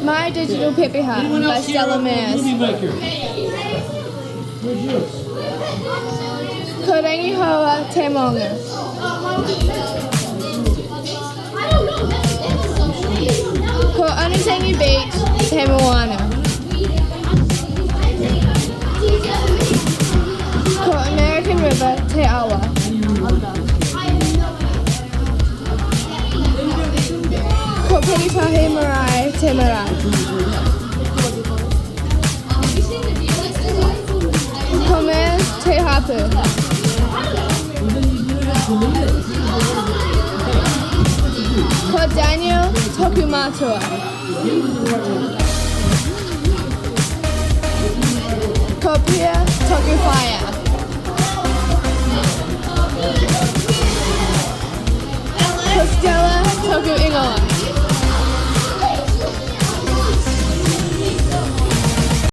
My Digital Pepeha Anyone by else here Stella a Mayers. movie maker? Where's yours? Ko Rangihoua te maunga. Ko Onetangi Beach te moana. Ko American River te awa. Ko Piritahi Marae te marae. Ko Mears te hapū. Ko Daniel toku mātua. Ko Pia toku whaea. Ko Stella toku ingoa.